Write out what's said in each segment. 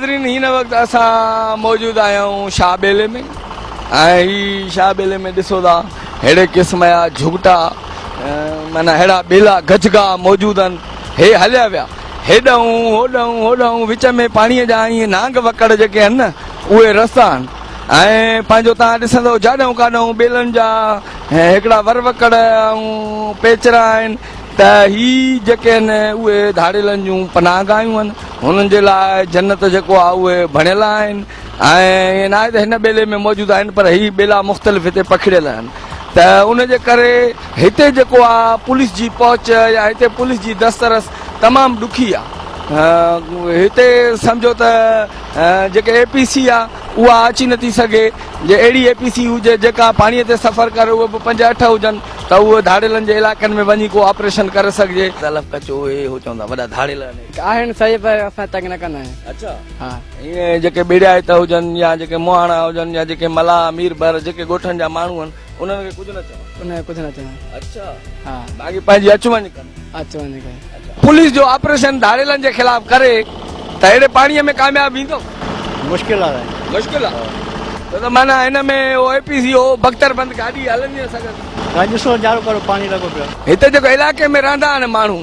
ناظرين هن وقت اسان موجود آهيون شاهه ٻيلي ۾ ۽ هي شاهه ٻيلي ۾ ڏسو ٿا ههڙي قسم جا جهڳٽا معنيٰ ههڙا ٻيلا گجگاهه موجود آهن هي هليا ويا هيڏانهن هوڏانهن هوڏانهن وچ ۾ پاڻيء جا ائين نانگ وڪڙ جيڪي آهن نه اهي رستا آهن ۽ پنهنجو تان ڏسندو جاڏانهن ڪاڏانهن ٻيلن جا هڪڙا ور وڪڙ ۽ پيچرا آهن ته هي جيڪي آهن اهي ڌاڙيلن جون پناهه گاهيون آهن، هنن جي لاء جنت جيڪو آهي اهي بڻيل آهن ۽ ائين ناهي ته هن ٻيلي ۾ موجود آهن پر هي ٻيلا مختلف هتي پکڙيل آهن ته ان جي ڪري هتي جيڪو آهي پوليس جي پهچ يا هتي پوليس جي دسترس تمام ڏکي آهي هتي سمجهو ته جيڪي اي پي سي آهي اها اچي نٿي سگهي جي اهڙي اي پي سي هجي جيڪا پاڻي تي سفر ڪري اهي به پنج اٺ هجن ته اهي ڌاڙيلن جي علائقن ۾ وڃي ڪو آپريشن ڪري سگهجي. تلف ڪچو اهي هو چوندا وڏا ڌاڙيل آهن. آهن صحيح پر اسان تنگ نه ڪندا آهيون. اڇا ها. ائين جيڪي ٻيڙيائت هجن يا جيڪي مهاڻا هجن يا جيڪي ملاح مير بحر جيڪي ڳوٺن جا ماڻهو آهن انهن کي ڪجهه نه چون. انهن کي ڪجهه نه چون. اڇا. ها. باقي پنهنجي اچ وڃ ڪن. اچ وڃ ڪن. پوليس جو آپريشن ڌاڙيلن جي خلاف ڪري ته اهڙي پاڻي ۾ ڪامياب ويندو؟ مشڪل آ سائين. مشڪل آ ڇو ته معنيٰ هن ۾ اهو اي پي سي هو بختر بند گاڏي هلندي نه سگهندي. سائين ڏسو نظارو ڪرو پاڻي لڳو پيو آ. هتي جيڪو علائقي ۾ رهندا آهن ماڻهو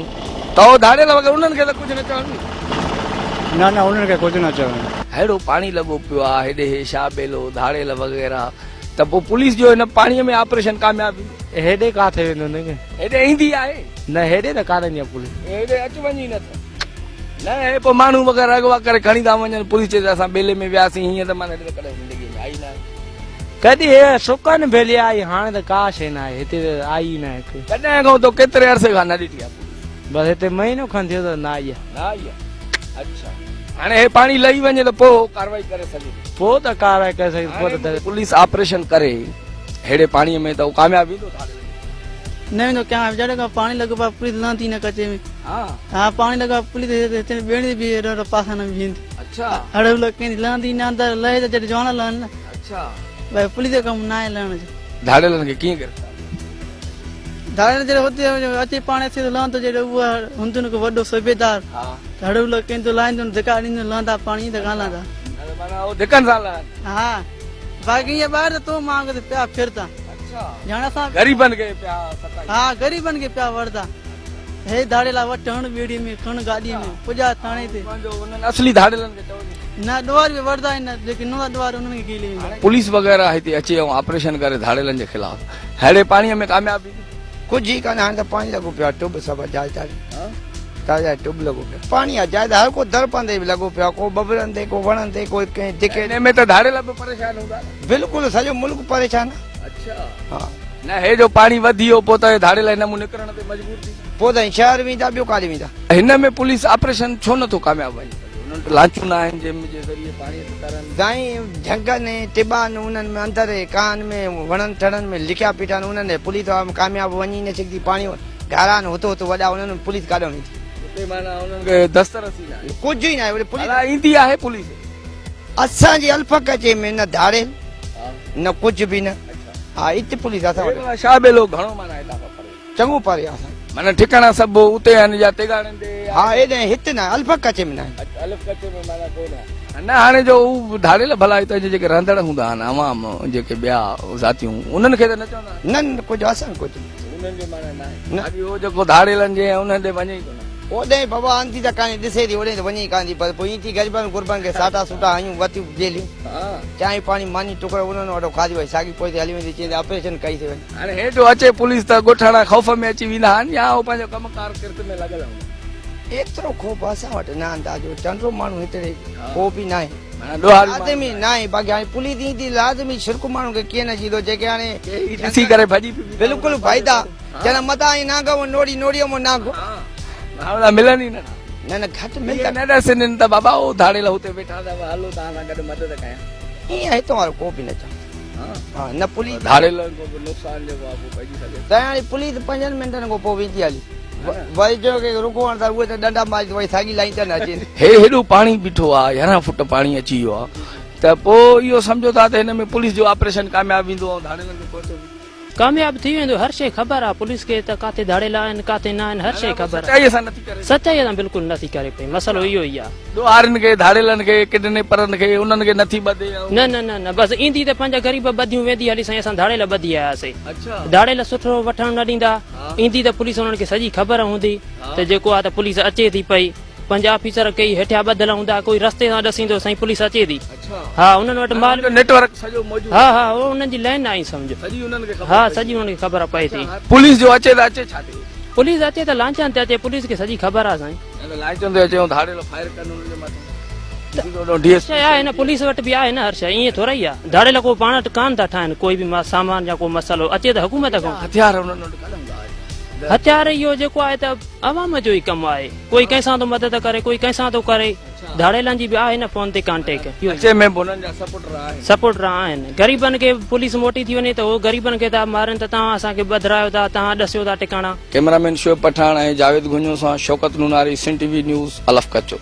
ته اهو ڌاڙيل وغيره انهن کي ته ڪجهه نه چون ني. نه نه انهن کي ڪجهه نه چون. ههڙو پاڻي لڳو پيو آ هيڏي هي شاهه ٻيلو ڌاڙيل وغيره ته پوء پوليس جو هن پاڻي ۾ آپريشن ڪامياب ويندو؟ هيڏي ڪاٿي ويندو نه. هيڏي ايندي آهي؟ نه هيڏي ته ڪانه ايندي آهي پوليس. هيڏي اچ وڃ ئي نه اٿن. نه هي پوء ماڻهو وغيره اغوا ڪري کڻي ٿا وڃن پوليس چئي ته اسان ٻيلي ۾ وياسين هيئن ته معنيٰ هيڏي ته ڪڏهن زندگي ۾ آئي ناهي. ڪڏهن هي سڪن ڀيلي آئي هاڻي ته ڪا شيء ناهي هتي ته آئي ئي ناهي ڪي. ڪڏهن کان تو ڪيتري عرصي کان نه ڏٺي آهي پوليس؟ بس هتي مهينو کن ٿيو ته نه آئي آهي. نه آئي آهي اڇا هاڻي هي پاڻي لهي وڃي ته پوء ڪارروائي ڪري سگهي ٿي. پوء ته ڪارروائي ڪري سگهي ٿي پوء ته. پوليس آپريشن ڪري ههڙي پاڻي ۾ ته هو ڪامياب ويندو ڌاڙيلن کي. نه ويندو ڪيان جڏهن کان پاڻي لڳو پيو آهي پوليس لهندي نه ڪچي ۾. ها. ها پاڻي لڳو آهي پوليس هتي ٻيڙي به هيڏو هيڏو پاسا نه بيهندي. اڇا. هڙ هڙ ڪندي لهندي نه اندر لهي ته جڏهن جوانا لهن نه. اڇا. ڀائي پوليس جو ڪم ناهي لهڻ جو. ڌاڙيلن کي ڪيئن گرفتار ڪيو؟ ڌاڙيل جڏهن هتي اچي پاڻي اچي ته لهندو جڏهن اهو هوندو نه ڪو وڏو صوبيدار ها. ته هڙ هڙ ڪندو لاهيندو نه ڌڪا ڏيندو لهندا پاڻي ته ڪانه لهندا. معنيٰ هو ڌڪن سان لهن. ها باقي ائين ٻاهر ته تو مان کي پيا ڦردا. اڇا. ڄڻ اسان غريبن کي پيا ستائيندا. ها غريبن کي پيا وڙهدا. هي ڌاڙيلا وٺ هڻ ٻيڙي ۾ کڻ گاڏي ۾ پڄا ٿاڻي تي. پنهنجو انهن اصلي ڌاڙيلن کي چئو نه ڏوهاري به وڙهدا آهن جيڪي نه هوندا ڏوهاري انهن کي گهلي ويندا. پوليس وغيره هتي اچي ۽ آپريشن ڪري ڌاڙيلن جي خلاف ههڙي پاڻي ۾ ڪامياب ويندي. ڪجهه ئي ڪانه هاڻي ته پاڻي لڳو پيو آهي ٽب سڀ اجائي تاري تازا ٽب لڳو پيو پاڻي آهي جائي ته هر ڪو در پندي به لڳو پيو آهي ڪو ٻٻرن تي ڪو وڻن تي ڪو ڪنهن ڌڪي انهي ۾ ته ڌاڙيل به پريشان هوندا نه. بلڪل سڄو ملڪ پريشان آهي. اڇا ها نه هي جو پاڻي وڌي ويو پوء ته ڌاڙيل هن مون نڪرڻ تي مجبور ٿي ويا. پوء ته شهر ويندا ٻيو ڪاڏي ويندا. هن ۾ پوليس آپريشن ڇو نٿو ڪامياب وڃي سگهي انهن وٽ لانچون نه آهن جنهن جي ذريعي پاڻي تي ترن. سائين جهنگن ۽ ٽٻان انهن ۾ اندر ڪانهن ۾ وڻن ٽڻن ۾ لڪيا پيٺا آهن انهن ڏي پوليس ڪامياب وڃي نه سگهندي پاڻي گهارا آهن هتو هتو وڏا انهن ۾ پوليس ڪاڏانهن ويندي. اتي معنيٰ انهن کي دسترس ئي ناهي. ڪجهه ئي ناهي وري پوليس. ڀلا ايندي آهي پوليس. اسان جي الف ڪچي ۾ نه ڌاڙيل نه ڪجهه به نه ها ات پوليس اسان وٽ. شاهه ٻيلو گهڻو معنيٰ هتان کان پري. چڱو پري آ اسان. معنيٰ ٺڪاڻا سڀ اتي آهن يا تيغاڙين تي يا. ها هيڏي هت نه الف ڪچي ۾ نه آهن. الف ڪچي ۾ معنيٰ ڪو نه. نه هاڻي جو هو ڌاڙيل ڀلا هتان جي جيڪي رهندڙ هوندا آهن عوام جيڪي ٻيا ذاتيون انهن کي ته نه چوندا آهن. نه نه ڪجهه اسان ڪجهه. انهن جو معنيٰ ناهي. نه. باقي هو جيڪو ڌاڙيلن جي انهن ڏي وڃي ئي ڪونه. اوڏانهن بابا آنڌي ته ڪانهي ڏسي ٿي اوڏانهن ته وڃي ئي ڪانه ٿي پر پوء ائين ٿي غريبن غربن کي ساٽا سوٽا هنيون وتيون جيليون چانهه پاڻي ماني ٽڪر انهن وٽو کاڌي وري ساڳي پوئتي هلي ويندي چئين ته آپريشن ڪئي سي وڃي. هاڻي هي جو اچي پوليس ته ڳوٺاڻا خوف ۾ اچي ويندا آهن يا هو پنهنجو ڪم ڪار ڪرت ۾ لڳل هوندا. ايترو خوف اسان وٽ نه اندازو چنڊو ماڻهو هتڙي ڪو به ناهي. معنيٰ ڏوهاري ماڻهو لازمي ناهي باقي هاڻي پوليس ايندي لازمي شرڪ ماڻهو کي ڪيئن نه اچي ٿو جيڪي هاڻي ڪي هي ڏسي ڪري ڀڄي به ويندا بلڪل ڀائيدا جڏهن متان ائين نانگ مون نوڙي نوڙيء مون نانگ. ها ها ملن ئي نه ٿا. نه نه گهٽ ملن. نه ڏسن ته بابا او ڌاڙيل هتي ويٺا اٿو هلو توهان سان گڏ مدد ڪيان. ائين هتان وارو ڪو به نه چوندو. ها نه پوليس. ڌاڙيلن کان به نقصان جيڪو آهي پوء پئجي سگهي ٿو. سائين هاڻي پوليس پنجن منٽن کان پوء ويندي هلي. وري چيو ڪي رڪو هاڻ ته اهي ته ڏنڊا ماري وري ساڳي لائين تي نه اچين. هي هيڏو پاڻي بيٺو آهي 11 فوٽ پاڻي اچي ويو آهي ته پوء اهو سمجهو ٿا ته هن ۾ پوليس جو آپريشن ڪامياب ويندو ۽ ڌاڙيلن کي پهچو ويندو. ڪامياب ٿي ويندو هر شيء خبر آ پوليس کي ته ڪاٿي ڌاڙيل آهن ڪاٿي نه آهن هر شيء خبر آ. سچائيء سان نٿي ڪري. سچائيء سان بلڪل نٿي ڪري پئي مسئلو اهو ئي آ. ڏوهارين کي ڌاڙيلن کي ڪڊنيپرن کي انهن کي نٿي ٻڌي ۽. نه نه نه نه بس ايندي ته پنهنجا غريب ٻڌيون ويندي هلي سائين اسان ڌاڙيل ٻڌي آياسي ڌاڙيل سٺو وٺڻ نه ڏيندا ايندي ته پوليس انهن کي سڄي خبر هوندي ته جيڪو آ ته پوليس اچي ٿي پئي پنهنجا آفيسر ڪيئي هيٺيان ٻڌل هوندا ڪوئي رستي سان ڏسيندو سائين پوليس اچي ٿي ها انهن وٽ مال نيٽ ورڪ سڄو موجود ها ها اهو انهن جي لائن آهي سمجهه سڄي انهن کي خبر ها سڄي انهن کي خبر پئي ٿي. پوليس جو اچي ته اچي ڇا ٿي؟ پوليس اچي ته لانچن تي اچي پوليس کي سڄي خبر آهي سائين. نه ته لانچن تي اچي ۽ ڌاڙيل فائر ڪن انهن جي مٿان ڊي ايس پي شيء آهي نه پوليس وٽ به آهي نه هر شيء ائين ٿورا ئي آهي ڌاڙيل ڪو پاڻ وٽ ڪانه ٿا ٺاهن ڪوئي به سامان يا ڪو مسئلو اچي ته حڪومت کان. هٿيار انهن وٽ ڪڏهن هوندا آهن؟ هٿيار اهو جيڪو آهي ته عوام جو ئي ڪم آهي ڪوئي ڪنهن سان ٿو مدد ڪري ڪوئي ڪنهن سان ٿو ڪري ڌاڙيلن جي به آهي نه فون تي ڪانٽيڪ. ڪچي ۾ به انهن جا سپورٽر آهن. سپورٽر آهن غريبن کي پوليس موٽي ٿي وڃي ته هو غريبن کي ٿا مارين ته توهان اسان کي ٻڌرايو ٿا توهان ڏسيو ٿا ٽڪاڻا. ڪئميرا مين شعيب پٺاڻ ۽ جاويد گهنجو سان Shaukat Nonari, Sindh T V news, الف ڪچو.